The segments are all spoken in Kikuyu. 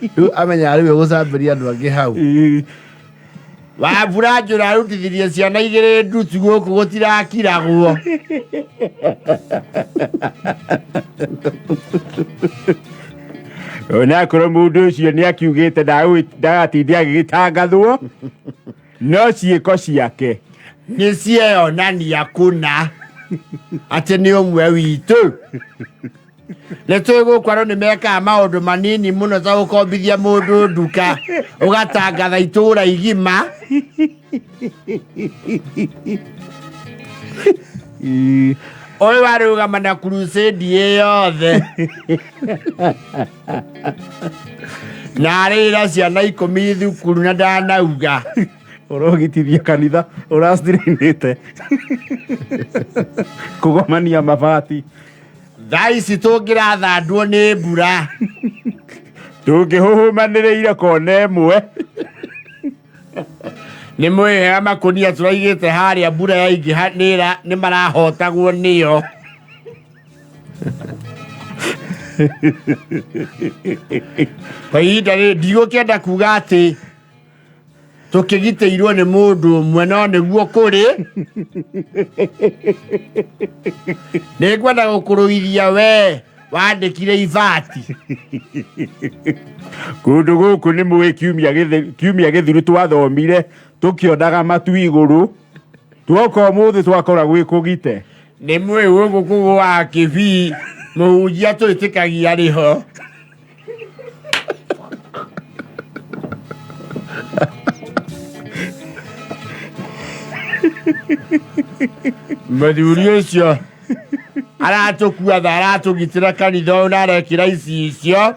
Rĩu amenyaga rĩu egũcambĩria andũ angĩ hau. Wambura njũra arutithirie ciana igĩrĩ ndutu gũkũ gũtirakiragwo. Onakorwo mũndũ ũcio nĩ akiugĩte ndagatinde agĩgĩtangathwo, no ciĩko ciake nĩ cieyonania kũna atĩ nĩ ũmwe witũ. Nĩ tũĩ gũkũ andũ nĩ mekaga maũndũ manini mũno ta gũkombithia mũndũ nduka ũgatangatha itũũra igima. Ũyũ warũgama na crusade ĩ yothe na arĩra ciana 10 thukuru na ndanauga. Ũrogitithia kanitha ũracirainĩte kũgomania mabati. Thaa ici tũngĩrathandwo nĩ mbura. Tũngĩhũhũmanĩrĩire kona ĩmwe. Nĩ mwĩhega makũnia tũraigĩte harĩa mbura yaingĩha nĩ marahotagwo nĩyo. Kwa ihinda rĩrĩ ndigũkĩenda kuga atĩ tũkĩgitĩirwo nĩ mũndũ ũmwe no nĩguo kũrĩ. Nĩ ngwenda gũkũrũithia we wandĩkire ibati. Kũndũ gũkũ nĩ mũĩ kiumia gĩthiru twathomire tũkĩonaga matu igũrũ, tuoka ũmũthĩ twakora gwĩ kũgite. Nĩ mũĩ gũkũ kũgũaga kĩbii, mũhunjia twĩtĩkagia arĩ ho. Mũthuri ũcio aratũkua tha aratũgitĩra kanitha ũyũ na arekĩra icicio.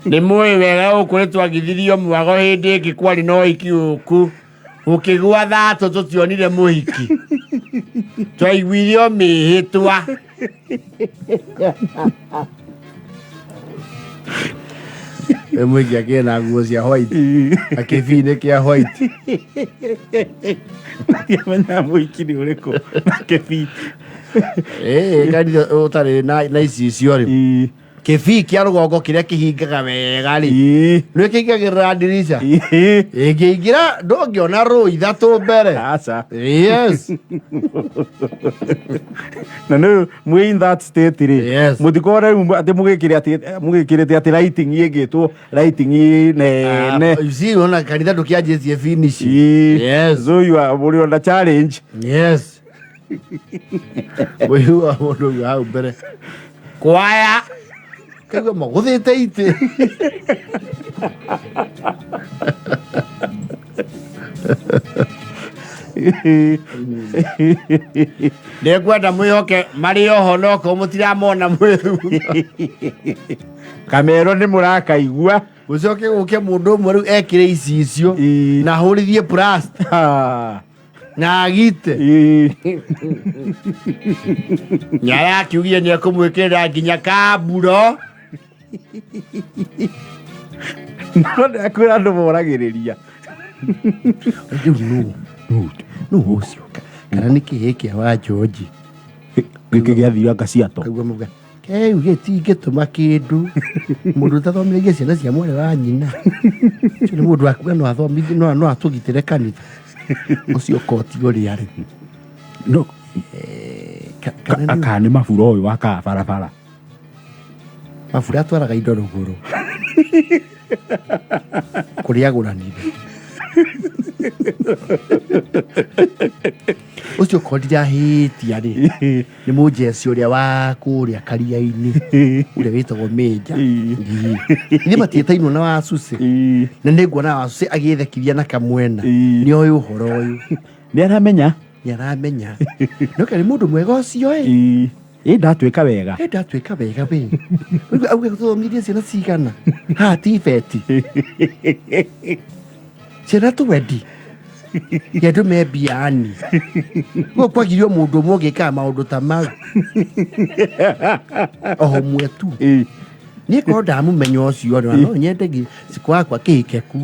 Nĩ mũĩ wega gũkũ nĩ twagithirio mwago hĩndĩ ĩngĩ kwarĩ na ũhiki gũkũ. Gũkĩgwa thatũ tũtionire mũhiki. Twaiguire o mĩhĩtwa. Mũhiki akĩrĩ na nguo cia white na kĩbii-inĩ kĩa white. Ndiamenyaga mũhiki nĩ ũrĩkũ na kĩbii. Ĩĩ kanitha ũtarĩ na icicio rĩ. Kĩbii kĩa rũgongo kĩrĩa kĩhingaga wega rĩ. Nĩ kĩingagĩrĩra ndirica. Ĩngĩingĩra ndũngĩona rũĩ ithatũ mbere. Aca. Yes. Na nĩ mwĩ in that state rĩ. Yes. Mũtikorwo rĩu atĩ mũgĩkĩre atĩ mũgĩkĩrĩte atĩ lighting ĩngĩtwo lighting nene. Ah, you see, ona kanitha ndũkĩanjĩtie finish. Yes. So you are mũrĩ on a challenge. Yes. Mũigua mũndũ ũguo hau mbere. Kwaya. Kaigua magũthĩte itĩ. Nĩngwenda mwĩhoke marĩ oho no korwo mũtiramona mwĩ thutha. Kamero nĩ mũrakaigua. Gũcoke gũke mũndũ ũmwe rĩu ekĩre icicio na ahũrithie plasta na agite. Nĩarakiugire nĩekũmwĩkĩrĩra nginya kamburo. No ndakwĩra andũ moragĩrĩria. Rĩu nũ nũ nũ ũcio kana nĩ kĩhĩ kĩa wa George Gĩkĩ gĩathire anga ciato. Kaigua muga kĩu gĩtingĩtũma kĩndũ mũndũ ũtathomithagia ciana cia mwarĩ wa nyina ũcio nĩ mũndũ wakuga no athomithie no atũgitĩre kanitha ũcio koti ũrĩa rĩ. No Kana nĩ aka nĩ mabura ũyũ wakaga barabara. Mabura atwaraga indo rũgũrũ kũrĩa agũranire ũcio korwo ndirahĩtia rĩ nĩ mũnjeci ũrĩa wa kũrĩa karia-inĩ ũrĩa wĩtagwo Mĩnja. Ithe matiĩtainwo na Wasusi na nĩ nguona Wasusi agĩthekithia na kamwena. Nĩ oĩ ũhoro ũyũ. Nĩ aramenya. Nĩ aramenya no nĩ mũndũ mwega ũcio ĩ. Ĩ ndatuĩka wega. Ĩ ndatuĩka wega we. Rĩu auge tũthomithie ciana cigana haha ti beti ciana twendi andũ me mbiani guo kwagirio mũndũ ũmwe ũngĩkaga maũndũ ta mau o ũmwe tu. Niĩ korwo ndamũmenya ũcio rĩ no nyende gĩciko wakwa kĩhike ku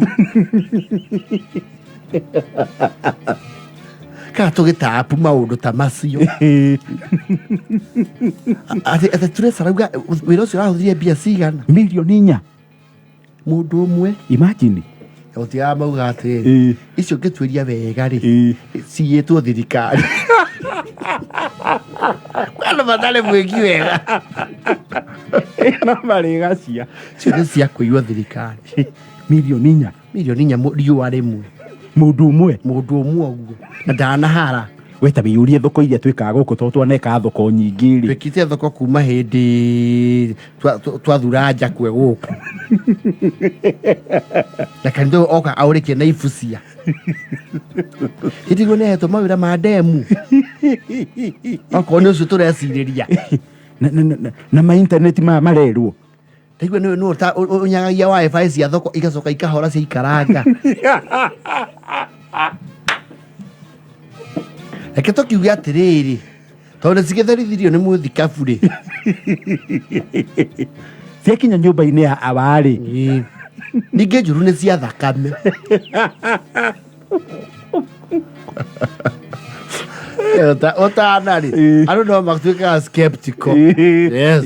kana tũgĩtapu maũndũ ta macio atĩ atĩ Teresa arauga wĩra ũcio ũrahũthĩrire mbia cigana. Milioni 4. Mũndũ ũmwe. Imagine. Gũtigaga mauga atĩrĩrĩ, icio ngĩtuĩria wega rĩ, ciyĩtwo thirikari. Kwĩ andũ matarĩ mwĩki wega. No marĩgacia. Icio nĩ cia kũiywo thirikari. 4 mirioni. 4 mirioni riũa rĩmwe. Mũndũ ũmwe. Mũndũ ũmwe ũguo na ndanahara. We ta wĩyũrie thoko iria twĩkaga gũkũ, tondũ twaneka thoko nyingĩ rĩ. Twĩkĩte thoko kuma hĩndĩ twathura njakwe gũkũ na kanitha ũyũ oka aũrĩkie na ibucia hĩndĩ ĩyo nĩahetwo mawĩra ma ndemu, okorwo nĩ ũcio tũrecirĩria. Na ma intaneti maya marerwo. Ndaigua nĩwe nĩwe ũnyagagia wifi cia thoko igacoka ikahora ciaikaranga. Reke tũkiuge atĩrĩrĩ, tondũ nĩ cigĩtherithirio nĩ mũthikabu rĩ. Ciakinya nyũmba-inĩ ya awarĩ. Ĩĩ. Ningĩ njũru nĩ cia thakame. Ũtana rĩ, andũ no matuĩkaga skeptical. Yes.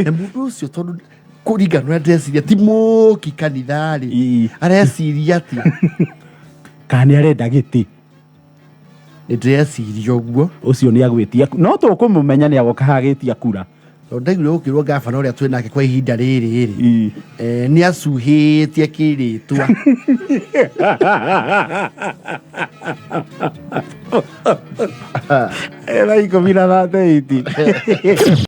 Na mũndũ ũcio, tondũ kũringana ũrĩa ndĩreciria ti mũki kanitha rĩ, areciria atĩa? Kana nĩ arenda gĩtĩ? Nĩ ndĩreciria ũguo. Ũcio nĩ agwĩtia, no tũkũmũmenya nĩ agoka hagĩtia kura. Tondũ ndaiguire gũkĩrwo ngabana ũrĩa twĩ nake kwa ihinda rĩrĩ rĩ, nĩ acuhĩtie kĩrĩtwa. Era 10 na 38.